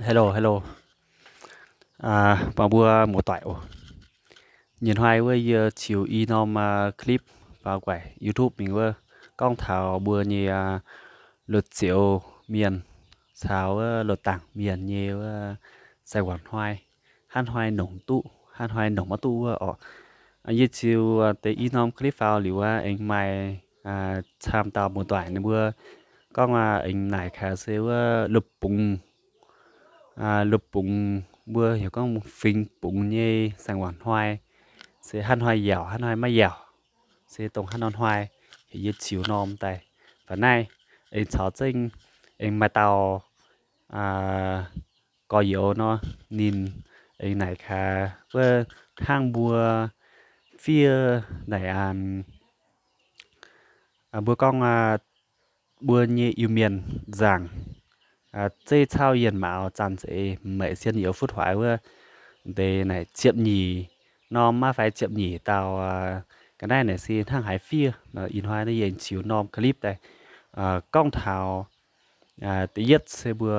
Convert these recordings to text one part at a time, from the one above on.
Hello, hello. Buangh mbuo muoz-doic oc. Nyei hnoi wuov yie ziux i norm clip faaux guaix YouTube mingh wuov, gorngv taux mbuo nyei loz-zioux mienh caux wuov loz-dangc mienh nyei wuov saeng-waangc hnoi, hnangv hnoi nongc duqv, hnangv hnoi nongc maiv duqv wuov oc. Yie ziux deix i norm clip faaux liuz wuov, aengx maaih camv dauh muoz-doic ninh mbuo gorngv aengx naaic kaax se wuov loz-bungx, loz-bungx, mbuo heuc gorngv fingx bungx nyei saeng-waangc hnoi, se hnangv hnoi yaauc, hnangv hnoi maiv yaauc, se dongh hnangv nor hnoi, heuc yie ziux norm daaih. Baac naaiv aengx caux zengv aengx maaih dauh gorx-youz nor, ninh aengx naaic kaax wuov hnangv mbuo fiev naaic, mbuo gorngv mbuo nyei Iu-Mienh nzaangc, zeiv cauv yienh mauz zanc zeix, maiv sien youz futv hoic wuov, deix naaic ziepc nyeic norm maiv fai ziepc nyeic dauh ga'naaiv naaic se hnangv haaix fiev. Ih hnoi naaiv yie ziux norm clip daaih gorngv taux da'yietv se mbuo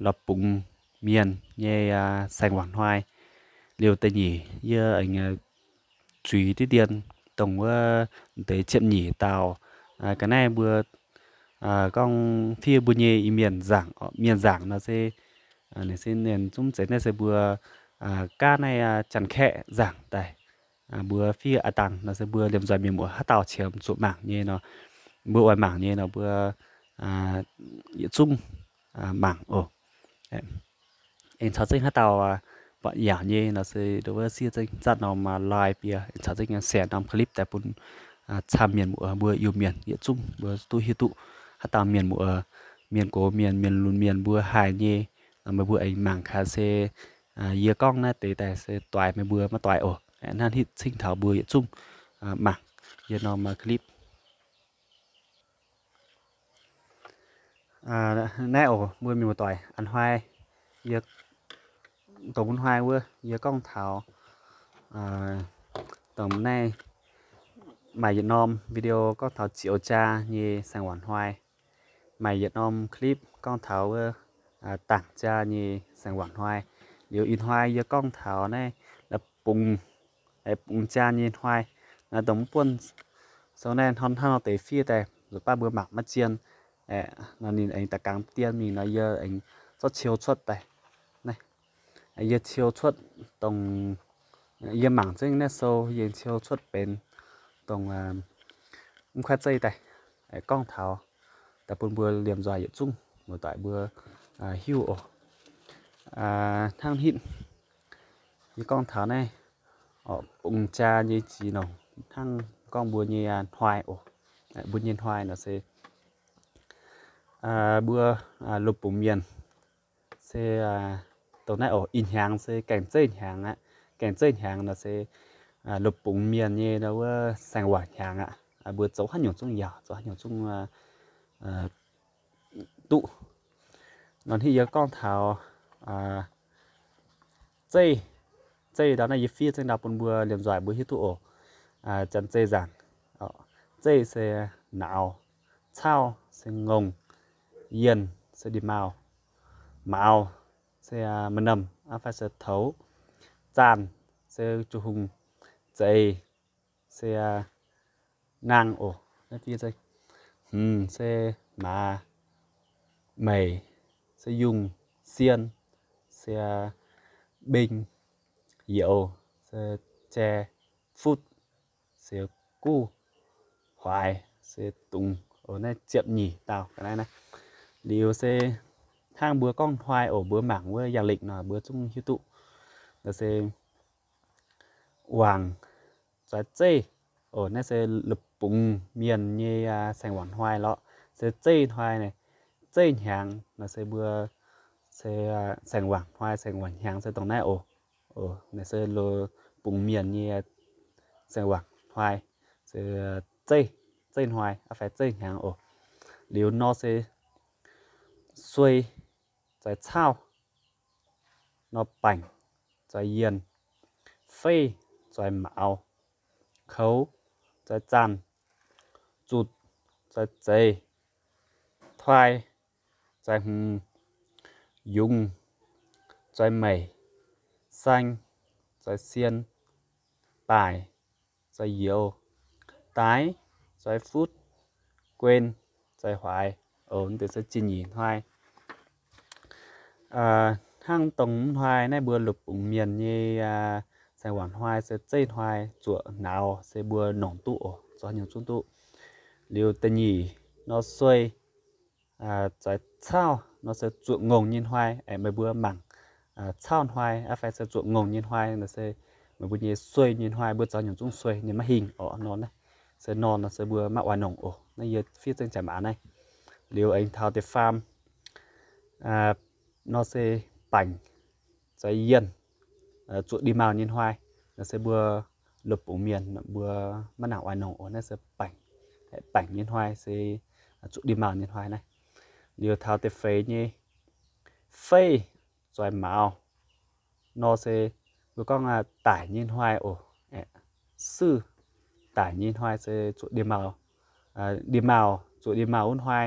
loz-bungx mienh nyei saeng-waangc hnoi. Liuz da'nyeic yie aengx zuiz diqv dien dongh wuov deix ziepc nyeic dauh ga'naaiv mbuo gorngv fiev mbuo nyei Iu-Mienh nzaangc, mienh nzaangc nor se, ninh se ninh zungv zeiz naaiv se mbuo gaav naaiv Janx-Kaeqv nzaangc daaih. Mbuo fiev aav dangh nor se mbuo liemh nzoih mienh muoz haaix dauh qiemx zuqc mangc nyei nor, mbuo oix mangc nyei nor mbuo yietc zungv mangc oc. Aengx caux zengv haaix dauh buatc yaauc nyei nor se wuov siev zengv zatv norm like bie, aengx caux zengv share norm clip daaih bun camv mienh muoz mbuo Iu-Mienh yietc zungv mbuo duqv hiuv duqv haaix dauh mienh muoz, mienh gox mienh, mienh lunx mienh mbuo haiz nyei, meih mbuo aengx mangc kaax se yie gorngv naaiv deix daaih se doix meih mbuo maiv doix oc. Hnangv hitv cingv taux mbuo yietc zungv mangc yie norm clip. Naaiv oc, mbuo mienh muoz-doic, a'hnoi yie dongh wuov hnoi wuov yie gorngv taux dongh naaiv maaih yietc norm video gorngv taux zioux jaa nyei saeng-waangc hnoi, maaih yietc norm clip gorngv taux wuov dangc jaa nyei saeng-waangc hnoi. Liuz ih hnoi yie gorngv taux naaiv bungx, bungx jaa nyei hnoi. Naaiv dongh mv buonv sou naaiv hnangv nor deix fiev daaih, nzuqc baav mbuo mangc maiv zien. Nor ninh aengx da'gangx dien mingh nor yie aengx zorqv ciou cuotv daaih. Yie ciou cuotv dongh yie mangc zengv naaiv sou yie ciou cuotv benx dongh mv kuaaiv zeiv daaih gorngv taux daaih bun mbuo liemh nzoih yietc zungv muoz-doic mbuo hiuv oc. Hnangv hitv yie gorngv taux naaiv bungx jaa nyei jiex nongc hnangv gorngv mbuo nyei hnoi oc. Mbuo nyei hnoi nor se mbuo loz-bungx mienh se dongh naaiv oc, ih hnyangx se gaengh zeiv hnyangx aqv. Gaengh zeiv hnyangx nor se loz-bungx mienh nyei wuov saeng-waangc hnyangx aqv. Mbuo zoux haaix nyungc zungv yaauc, zoux haaix nyungc zungv duqv. Nor hitv yie gorngv taux zeiv, zeiv ndau naaiv yie fiev zengv ndau bun mbuo liemh nzoih mbuo hiuv duqv oc. Janx-Zei nzaangc, zeiv se nauz, cauv se ngongh, yienh se ndie-maauh, mauz se maaih norm aqv fai se toux, zaanh se ju hung, zeix se naang oc. Hmz se maaz, meic se yungh, sien se mbeng, youz se jai, futv se guv, hoix se dungz oc. Naaiv ziepc nyeic dauh ga'naaiv naaiv. Liuz se hnangv mbuo gorngv hnoi oc, mbuo mangc wuov yangh lengh nor mbuo zungv hiuv duqv. Nor se waangc, zueiz zeiv oc. Naaiv se loz-bungx mienh nyei saeng-waangc hnoi lorqc. Se zeiv hnoi naaic, zeiv hnyangx nor se mbuo se saeng-waangc hnoi, saeng-waangc hnyangx se dongh naaiv oc. Naaiv se loz-bungx mienh nyei saeng-waangc hnoi, se zeiv, zeiv hnoi aqv fai zeiv hnyangx oc. Liuz nor se suei, zueiz cauv, nor baengc, zueiz yienh, feiv, zueiz mauz, koux, zueiz zaanh, zutc, zueiz zeix, toi, zueiz hmz, yungz, zoix meic, saeng, zoix sien, baaic, zoix youz, daaix, zoix futv, guen, zoix huaix. Oc, deix se ziex nyeic hnoi. Hnangv dongh hnoi naaiv mbuo lupc bungx mienh nyei saeng-waangc hnoi se zeiv hnoi zuoqc nauz se mbuo nongc duqv oc, zoux haaix nyungc zungv duqv. Liuz da'nyeic nor suei, zoix cauv nor se zuoqc ngongh nyei hnoi. Aengx meih mbuo mangc cauv hnoi aqv fai se zuoqc ngongh nyei hnoi nor se meih mbuo nyei suei nyei hnoi, mbuo zoux nyungc zungv suei nyei maiv hingh oc. Nor naaiv se nor nor se mbuo maiv oix nongc oc. Naaiv yie fiev zengv jaax maaz naaiv. Liuz aengx taux da'faam nor se baengc, zoix yienh, zuoqc ndie-maauh nyei hnoi nor se mbuo lupc bungx mienh mbuo maiv nangc oix nongc oc. Naaiv se baengc, baengc nyei hnoi se zuoqc ndie-maauh nyei hnoi naaiv. Liuz taux da'feix nyei feiv, zoix mauz nor se mbuo gorngv daic nyei hnoi oc. Suv, daic nyei hnoi se zuoqc ndie-maauh, ndie-maauh, zuoqc ndie-maauh wuov hnoi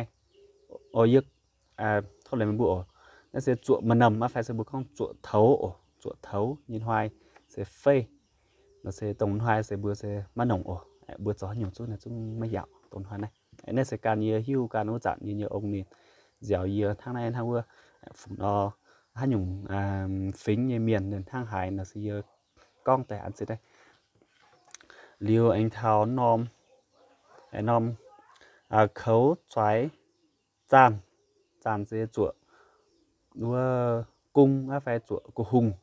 oc. Yie tov leiz meih mbuo oc, naaiv se zuoqc maaih norm aqv fai se mbuo gorngv zuoqc toux oc, zuoqc toux nyei hnoi se feiv. Nor se dongh hnoi se mbuo se maiv nongc oc. Mbuo zoux haaix nyungc zungv naaiv zungv maiv yaauc dongh hnoi naaiv. Naaiv se ganh yie hiuv ganh wuov zanc yie nyei ong-mienh nziaaux yie hnangv naaiv hnangv wuov. Fungc nor haaix nyungc fingx nyei mienh ninh hnangv haaix nor se yie gorngv daaih an se naaiv. Liuz aengx taux norm, norm koux zoix zaanh, zaanh se zuoqc wuov gong aqv fai zuoqc guv hungh.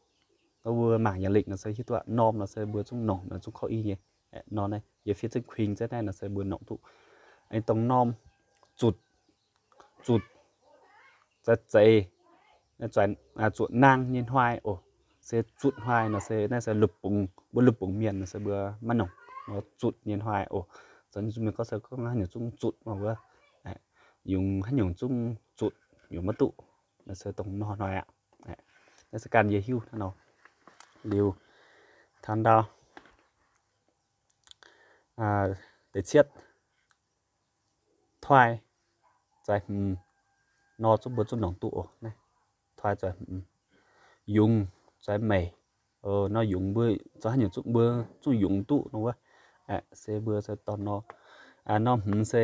Mbuo mangc yaac lengc nor se hiuv duqv norm nor se mbuo zungv nongc nor zungv korv i nyei. Nor naaiv yie fiev zengv kuing zengv naaiv nor se mbuo nongc duqv. Aengx dongh norm zutc, zutc, zoix zeix, zuoqc naang nyei hnoi oc. Se zutc hnoi nor se naaiv se lupc bungx, mbuo lupc bungx mienh nor se mbuo maiv nongc nor zutc nyei hnoi oc. Zoux nyungc zungv mienh gorngv se gorngv haaix nyungc zungv zutc nor wuov, yungz haaix nyungc zungv zutc, yungz maiv duqv. Nor se dongh nor hnoi aqv. Naaiv se ganh yie hiuv hnangv nor. Liuz taux ndau da'cietv, toi zoix hmz, nor zungv mbuo zungv nongc duqv oc. Toi zoix hmz, yungz zoix meic, nor yungz mbuo zoux haaix nyungc zungv mbuo zungv yungz duqv nor wuov. Se mbuo se dorh nor, norm hmz se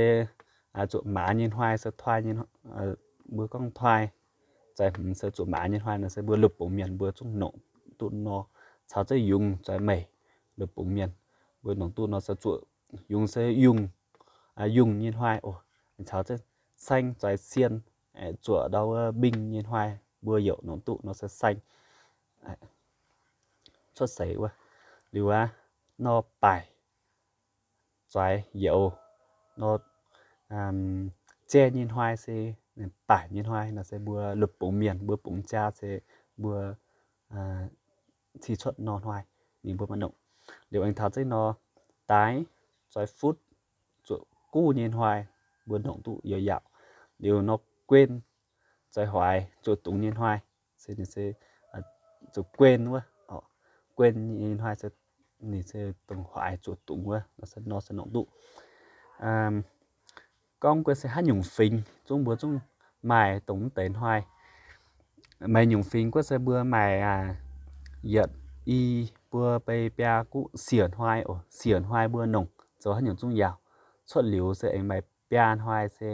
zuoqc maaz nyei hnoi se toi nyei, mbuo gorngv toi zoix hmz se zuoqc maaz nyei hnoi nor se mbuo lupc bungx mienh mbuo zungv nongc duqv nor. Caux zengv yungz zoix meic, lupc bungx mienh mbuo nongc duqv nor se zuoqc yungz se yungh, yungh nyei hnoi oc. Caux zengv saeng zoix sien, zuoqc ndau wuov mbing nyei hnoi mbuo yaac nongc duqv nor se saeng cuotv seix wuov. Liuz aqv, nor baaic zoix youz, nor jai nyei hnoi se, baaic nyei hnoi nor se mbuo lupc bungx mienh mbuo bungx jaa se mbuo cih cuotv nor hnoi, ninh mbuo maiv nongc. Liuz aengx taux zengv nor, daaix zoix futv zuoqc guv nyei hnoi mbuo nongc duqv youz yaauc. Liuz nor guen zoix hoix zuoqc dungz nyei hnoi, se ninh se zuqc guen wuov, guen nyei hnoi se ninh se dongh hoix zuoqc dungz wuov, nor se nongc duqv. Gorngv guei se haaix nyungc fingx zungv mbuo zungv maaih dongh mv deix hnoi. Maaih nyungc fingx guei se mbuo maaih yietc, i, buo, bei, biaa, guv, siec hnoi oc. Siec hnoi mbuo nongc zoux haaix nyungc zungv yaauc. Cuotv liuz se aengx maaih biaa hnoi se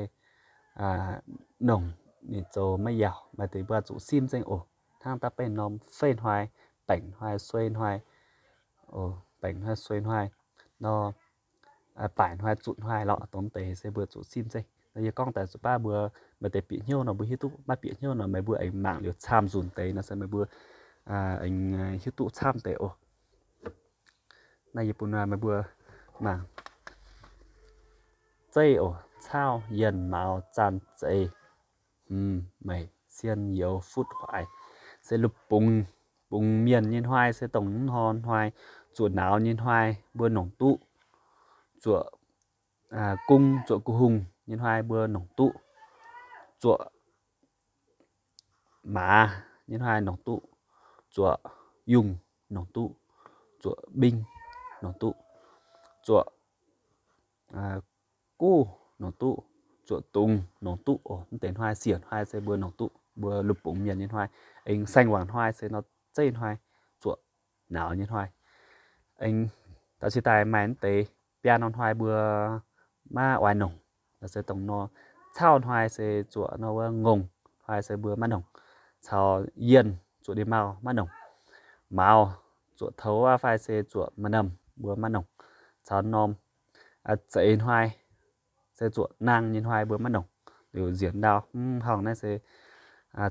nongc ninh zoux maiv yaauc. Maaih deix mbuo zuqc simv zengv oc. Hnangv daaih baengh norm feiv hnoi, baengc hnoi, suei hnoi, baengc hnoi, suei hnoi, nor baaic hnoi, zutc hnoi lorqc. Dongh deix se mbuo zuqc simv zengv. Nor yie gorngv daaih zuqc baav mbuo maaih deix bieqc hnyouv nor mbuo hiuv duqv, maiv bieqc hnyouv nor meih mbuo aengx mangc liuz camv nzunc deix nor se meih mbuo aengx hiuv duqv camv deix oc. Naaiv yie bun meih mbuo mangc. Zeiv oc, cauv, yienh, mauz, zaanh, zeix, hmz, meic, sien, youz, futv, hoic, se lupc bungx, bungx mienh nyei hnoi se dongh mv hnoi hnoi. Zuoqc nauz nyei hnoi mbuo nongc duqv. Zuoqc gong, zuoqc guv hungh nyei hnoi mbuo nongc duqv. Zuoqc maaz nyei hnoi nongc duqv. Zuoqc yungh nongc duqv. Zuoqc mbing nongc duqv. Zuoqc guv nongc duqv. Zuoqc dungz nongc duqv oc. Mv deix hnoi, siec hnoi se mbuo nongc duqv. mbuo lungh bungx mienh nyei hnoi. Aengx saeng-waanc hnoi se nor zeiv hnoi, zuoqc nauz nyei hnoi. Aengx da'qiex daaih maaih naaiv deix biaa norm hnoi mbuo maiv oix nongc. Nor se dongh nor, cauv hnoi se zuoqc nor wuov ngongh hnoi se mbuo maiv nongc, caux yienh zuoqc ndie-maauh maiv nongc, mauz zuoqc toux fai se zuoqc maaih norm mbuo maiv nongc, caux norm zeix hnoi se zuoqc naang nyei hnoi mbuo maiv nongc. Liuz nzienx ndau mv horngh naaiv se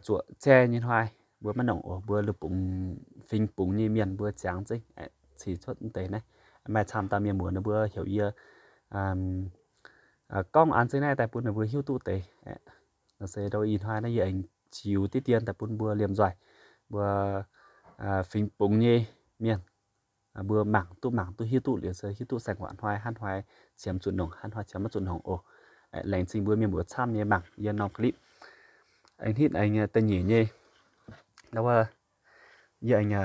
zuoqc jai nyei hnoi mbuo maiv nongc oc. Mbuo lungh bungx fingx bungx nyei mienh mbuo ziangx zengv cih cuotv deix naaiv. Maaih camv dauh mienh muoz ninh mbuo heuc yie gorngv an zengv naaiv daaih bun ninh mbuo hiuv duqv deix. Nor se ih hnoi naaiv yie aengx ziux diqv dien daaih bun mbuo liemh nzoih, mbuo fingx bungx nyei mienh mbuo mangc duqv, mangc duqv hiuv duqv liuz se hiuv duqv saeng-waanc hnoi haaix hnoi qiemx zuqc nongc, haaix hnoi qiemx maiv zuqc nongc oc. Laengz zingh mbuo mienh muoz camv nyei mangc yie norm clip. Aengx hitv aengx da'nyeic nyei, yie aengx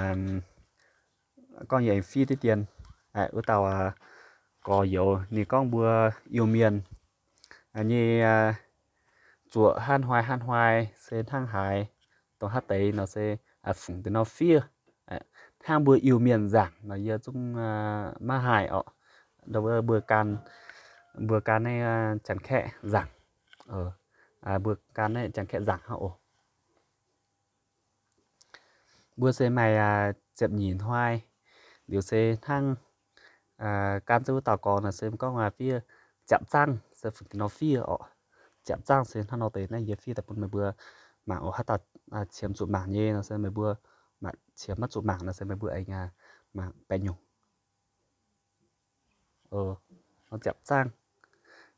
gorngv yie aengx fiev diqv dien wuov dauh gorx-youz ninh gorngv mbuo Iu-Mienh nyei zuoqc haaix hnoi haaix hnoi se hnangv haaix, dongh haaix deix nor se fungc deix nor fiev. Hnangv mbuo Iu-Mienh nzaangc nor yie zungv maiv haih orqc. Mbuo gan, mbuo gan naaiv Janx-Kaeqv nzaangc, mbuo gan naaiv Janx-Kaeqv nzaangc hnangv oc. Mbuo se maaih ziepc nyeic hnoi, liuz se hnangv gan zengv wuov dauh gorx nor se gorngv fiev japc zaangv se fungc deix nor fiev orqc. Japc zaangv se hnangv nor deix naaiv yie fiev daaih bun meih mbuo mangc oc. Haaix dauh qiemx zuqc mangc nyei nor se meih mbuo mangc, qiemx maiv zuqc mangc nor se meih mbuo aengx mangc baeqc nyungc. Japc zaangv.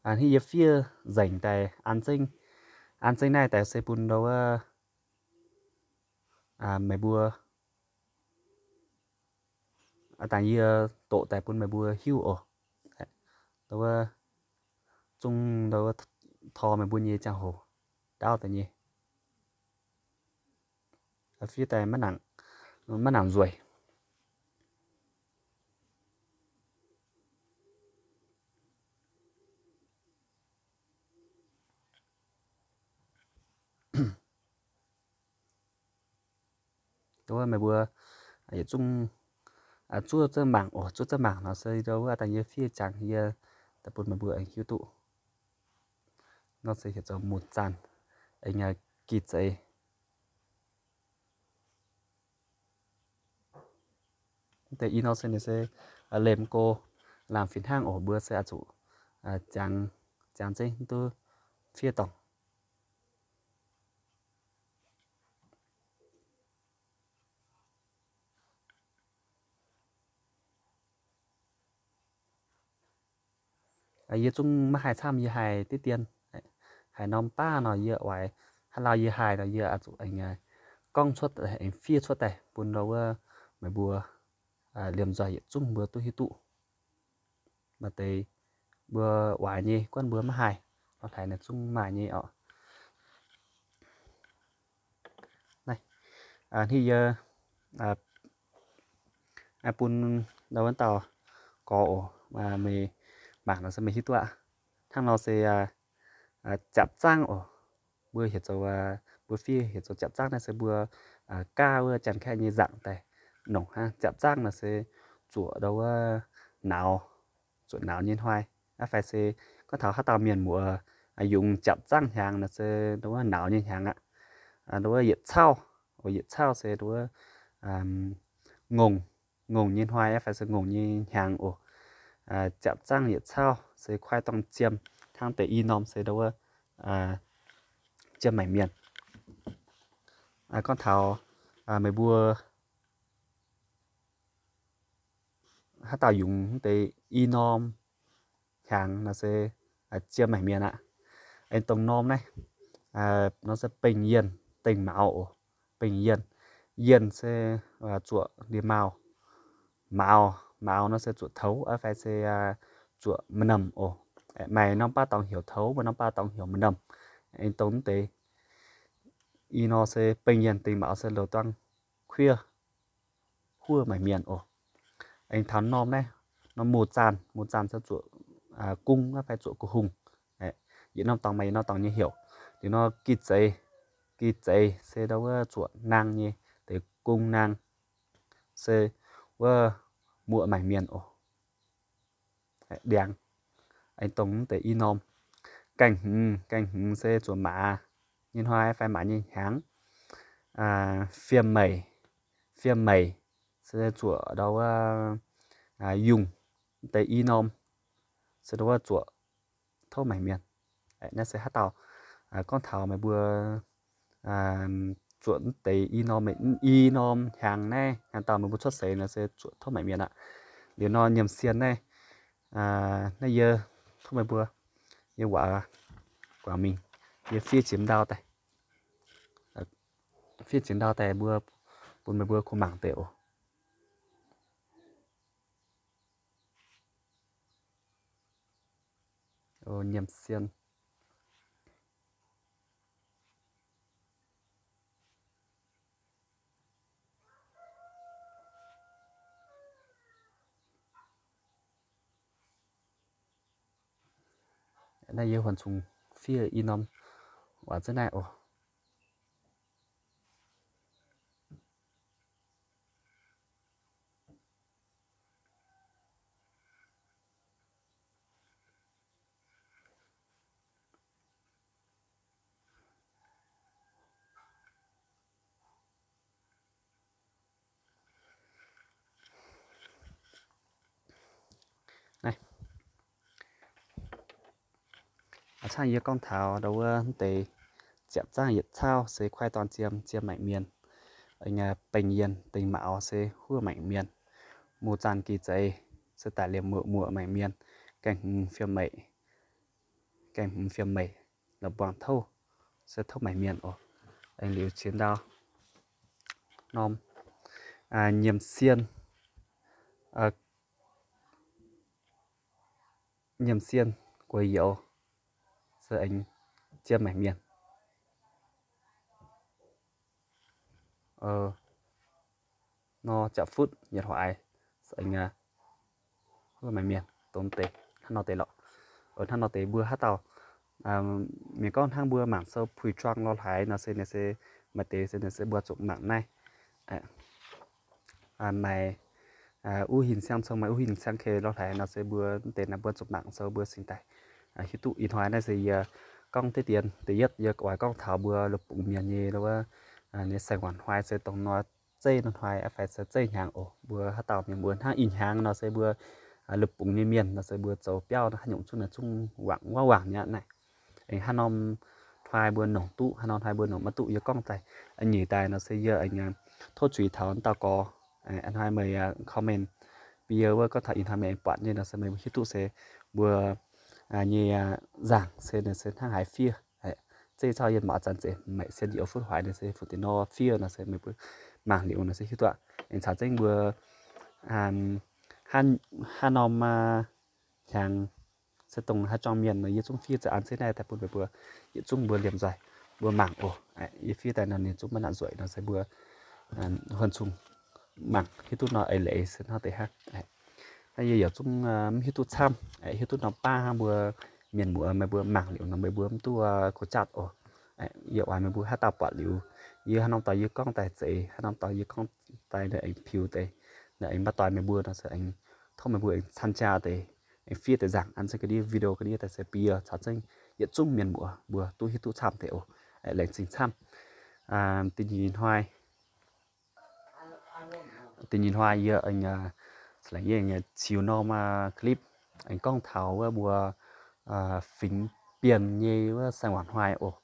Hnangv yie fiev nzengc daaih an zengv, an zengv naaiv daaih se bun ndau wuov meih mbuo, dangh yie doqc daaih bun meih mbuo hiuv oc. Ndau wuov zungv ndau wuov tor meih mbuo nyei ziangh hoc ndaauv daaih nyei. Fiev daaih maiv nangc nzueic. Ndau wuov meih mbuo yietc zungv zuov zengv mangc oc. Zuov zengv mangc nor se ndau wuov dangh yie fiev jangx yie daaih bun meih mbuo aengx hiuv duqv. Nor se heuc zoux muz zaanh, aengx gi zeiz. Deix i nor se ninh se lemh go laangh fih hnangv oc. Mbuo se oix zuqc jangx, jangx zengv duqv fiev dorngc. Yie zungv maiv haih camv, yie haih diqv dien. Haaix norm baav nor yie oix, haaix lauh yie haih nor yie oix zuqc aengx gorngv cuotv, aengx fiev cuotv daaih bun ndau wuov meih mbuo liemh nzoih yietc zungv mbuo duqv hiuv duqv. Maaih deix mbuo oix nyei, guanh mbuo maiv haih, lorz hlaaix naaic zungv maaih nyei orqc. Naaiv, hnangv yie bun ndau wuov dauh gorx oc, meih mangc nor se meih hiuv duqv aqv. Hnangv nor se japc zaangv oc. Mbuo heuc zoux, mbuo fiev heuc zoux japc zaangv naaiv se mbuo gaav wuov Janx-Kaeqv nyei nzaangc daaih nongc hnangv. Japc zaangv nor se zuoqc ndau wuov nauz, zuoqc nauz nyei hnoi. Aqv fai se gorngv taux haaix dauh mienh muoz yungz japc zaangv hnyangx nor se ndau wuov nauz nyei hnyangx aqv. Ndau wuov yietc cauv, yietc cauv se ndau wuov ngongh, ngongh nyei hnoi aqv fai se ngongh nyei hnyangx oc. Japc zaangv yietc cauv se kuaaiv dorng jiem, hnangv deix i norm se ndau wuov jiem maengc mienh. Gorngv taux meih mbuo haaix dauh yungz deix i norm hnyangx nor se jiem maengc mienh aqv. Aengx dongh norm naaiv nor se bengh yienh dengh mauz oc. Bengh yienh, yienh se zuoqc ndie-maauh, mauz, mauz nor se zuoqc toux aqv fai se zuoqc maaih normh oc. Maaih norm baav dorngx heuc toux, maaih norm baav dorngx heuc maaih normh. Aengx dongh deix i nor se bengh yienh dengh mauz se loz-duang kuiv huov maengc mienh oc. Aengx taux norm naaiv, norm muz zaanh, muz zaanh se zuoqc gung aqv fai zuoqc gu hungh. Yietc norm dorngx maaih yietc norm dorngx nyei heuc. Liuz nor gi zeiz, Ih zeiz se ndau wuov zuoqc naang nyei deix gong naang, se wuov muoqc maengc mienh oc. Ndiangx, aengx dongh mv deix i norm. Gaengh hmz, gaengh hmz se zuoqc maaz nyei hnoi fai maaz nyei hnyangx. Fiem meic, fiem meic se zuoqc ndau wuov yungh, mv deix i norm se ndau wuov zuoqc tov maengc mienh. Naaiv se haaix dauh gorngv taux meih mbuo zuoqc mv deix i norm, i norm hnyangx naaiv, hnyangx dauh meih mbuo cuotv seix nor se zuoqc tov maengc mienh aqv. Liuz nor nyiemc sien naaiv, naaiv yie tov meih mbuo, yie waac guangc mingh, yie fiev jiex ndau daaih, fiev jiex ndau daaih mbuo, bun meih mbuo kuh mangc deix oc. Nyiemc sien. Naaiv yie huon cungx fiev i norm waac ziex naaiv oc. A'cangv yie gorngv taux ndau wuov deix ziepc zaangv yietc cauv se kuaaiv dorn ziem, ziem maengc mienh. Bengx yienh, bengx maux se huov maengc mienh. Mu zaanh gih zeiz se daic liemh muoqc, muoqc maengc mienh. Gaengh hmz fiem meic, gaengh hmz fiem meic, la'buangh touv se tov maengc mienh oc. Aengx liuz qiex ndau norm nyiemc sien, nyiemc sien gueix youz se aengx ziem maengc mienh. Nor ziepc futv yietc hoic se aengx huov maengc mienh dongh deix hnangv nor deix lorqc. Hnangv nor deix mbuo haaix dauh mienh gorngv hnangv mbuo mangc sou puix juang lorh hlaaix nor se, naaiv se maaih deix se, naaiv se mbuo zuqc mangc naaiv. Maaih uv hin siang cong, maaih uv hin siang ke lorh hlaaix nor se mbuo deix naaiv mbuo zuqc mangc sou mbuo cingx daaih hiuv duqv. Ih hnoi naaiv se yie gorngv deix dien da'yietv yie oix gorngv taux mbuo la'bungx mienh nyei wuov nyei saeng-waanc hnoi se dongh nor zeiv nor hnoi fai se zeiv hnyangx oc. Mbuo haaix dauh mienh mbuo hnangv ih hnyangx nor se mbuo la'bungx nyei mienh nor se mbuo zoux biauv haaix nyungc zungv naaiv zungv wangc wuov wangc nyei naaiv. Aengx haaix norm hnoi mbuo nongc duqv, haaix norm hnoi mbuo nongc maiv duqv yie gorngv daaih nyeic daaih nor se yie aengx tov zuiz taux dauh gorx. Hnoi meih comment bun yie wuov gorngv taux ih hnoi meih aengx buatc nyei nor se meih hiuv duqv se mbuo nyei nzaangc se, se hnangv haaix fiev. Zeiv caux yienh maux zanc zeiz maiv sien yietc futv hoic nor se fu'jueiv nor fiev nor se meih mbuo mangc liuz nor se hiuv duqv. Aengx caux zengv mbuo haaix norm hnyangx se dongh haaix juang mienh nor yie zungv fiev za'an zeiv naaiv daaih bun meih mbuo yietc zungv mbuo liemh nzoih mbuo mangc oc. Yie fiev daaih nor ninh zungv maiv nangc nzueic nor se mbuo huon cungh mangc hiuv duqv nor eix leiz se hnangv deix hnangv. Naaiv yie yaac zungv mv hiuv duqv camv, hiuv duqv norm baav hnangv mbuo mienh muoz meih mbuo mangc liuz nor meih mbuo mv duqv kuh jatv oc. Yie oix meih mbuo haaix dauh buatc liuz, yie haaix norm dorh yie gorngv daaih zeiz, haaix norm dorh yie gorngv daaih aengx piu deix, aengx maiv doix meih mbuo nor se aengx tov meih mbuo aengx camv jaa deix, aengx fiev deix nzaangc an zengv ga'ndiev video ga'ndiev daaih se bun yie caux zengv yietc zungv mienh muoz mbuo duqv hiuv duqv camv deix oc. Laengz zingh camv. Da'nyeic hnoi, da'nyeic hnoi yie aengx, yie aengx ziux norm clip aengx gorngv taux wuov mbuo fingx Bienh nyei wuov saeng-waanc hnoi oc.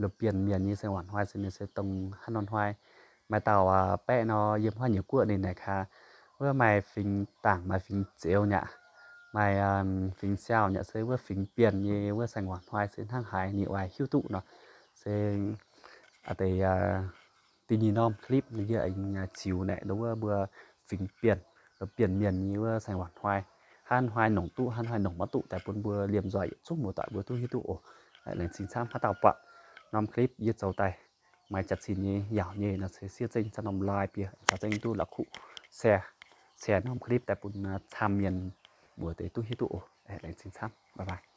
Lomh Bienh mienh nyei saeng-waanc hnoi se ninh se dongh haaix norm hnoi. Maaih dauh baeqv nor yiem haaix nyungc guoqv ninh naaic kaa wuov maaih fingx Dangc, maaih fingx Zeux nyei aqv, maaih fingx Siaauh nyei aqv, se wuov fingx Bienh nyei wuov saeng-waanc hnoi se hnangv haaix ninh oix hiuv duqv nor se deix da'nyeic norm clip yie aengx ziux naaic wuov mbuo fingx Bienh, Bienh mienh nyei wuov saeng-waanc hnoi. Haaix hnoi nongc duqv, haaix hnoi nongc maiv duqv daaih bun mbuo liemh nzoih yietc zungv muoz-doic mbuo duqv hiuv duqv oc. Laengz zingh camv haaix dauh buatc norm clip yie zoux daaih maaih jaax-zinh nyei, yaauc nyei nor se siev zengv camv norm like bie caux zengv duqv la'kuqv share, share norm clip daaih bun camv mienh muoz deix duqv hiuv duqv oc. Laengz zingh camv, bye bye.